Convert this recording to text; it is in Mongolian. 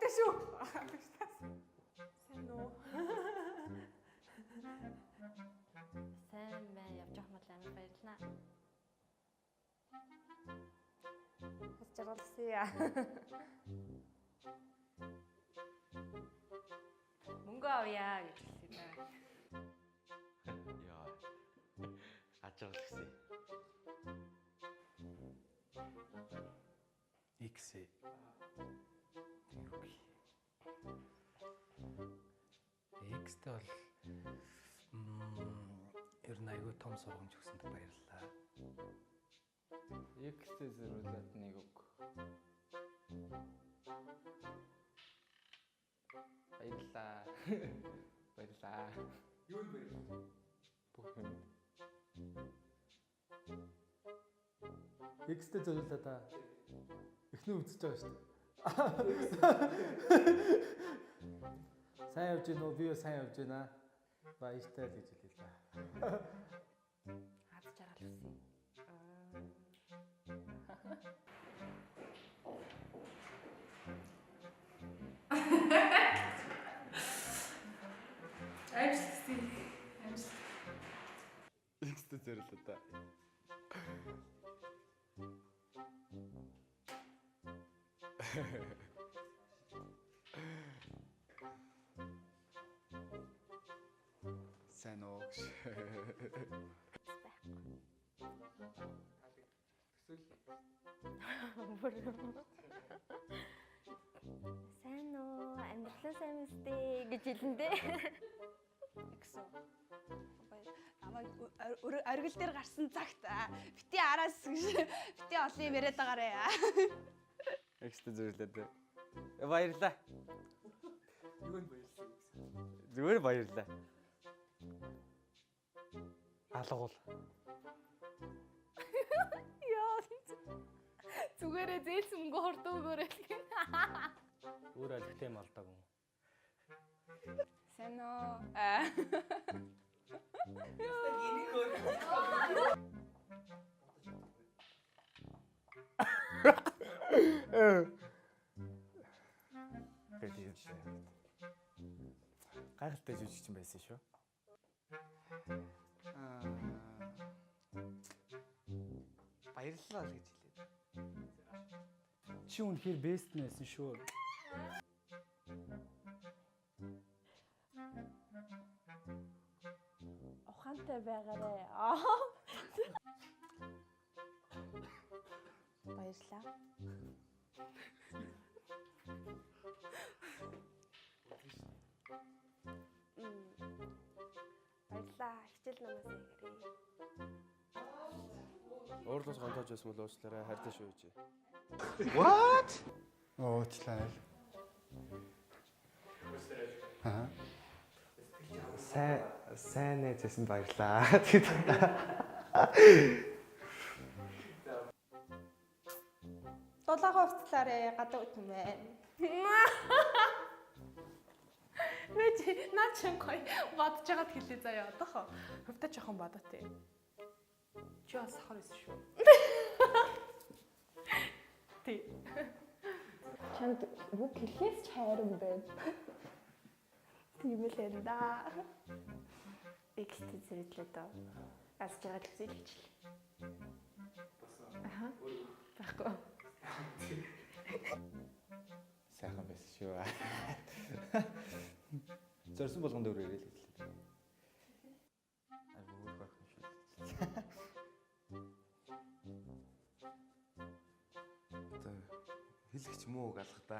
Хайртай шүү. Сайн уу? Сайн байна. Явж явах мал амар баярлалаа. Аз жаргал хүсье. Мөнгө авъя гэж хэлсэн юм аа. Яа. Аз жаргал хүсье. X. X-тэй бол ер нь айгүй том сургамж өгсөнд баярлалаа. X-тэй зориулаад нэг үг. Баярлалаа. Баярлалаа. Юу вэ? Бүх юм. X-тэй зориулаад та эхний үзэж байгаа шүү дээ. Сайн явж гин үү? Би сайн явж байна. Баяртай л гэж хэлээ л да. Аз жаргал хүсье. Амжилт хүсье. Амжилт. X-тэй зориулаад та. Сайн уу. Сайн уу? Амьдралаа сайн мэт гэж хэлэн дээ. Гэсэн. Намайг оргил дээр гарсан цагт бити араас гэж бити олон юм яриад байгаарэ. X-тэй зориулаад. Баярлалаа. Юу нь баярлалаа X. Зүгээр баярлалаа. Алгуул. Яа. Зүгээрээ зээлсэн мөнгө хордоо өгөөрэй л гин. Өөр алигтай юм алдаагүй. Сайн уу? Гайхалтай жүжигчин байсан шүү. Баярлалаа л гэж хэлээд. Чи үнэхээр бест нь байсан шүү. Ухаантай байгаарэ. Баярлалаа. Баярлалаа. Хичээл намаас хийгээрэй. Уурлаж гонтоож байсан бол уучлаарай, хайртай шүү гэж. Уучлаарай. Аа. Сайн найз байсан баярлалаа. Тэгээд Дулаагаа хувцлаарэ гадаа үтэн байна. Мэж наа чин гоё бодож байгаад хэлээ заяа одоохоо. Хувьдаа жоохон бодоо тий. Чи бас сахар байсан шүү. Тий. Чамд үг хэлхээс ч хайран байна. Тийм л энэ да. X-тэй зориулаад доо. Аз жаргал хүсье л гэж хэлээ. Аха. Байхгүй. Сайхан байсан шүү. Зорьсон болгонд өөр ирээ л гэж хэлээ. Айгу өөр байх юм шүү. Одоо хэлэгч муу үг алга та.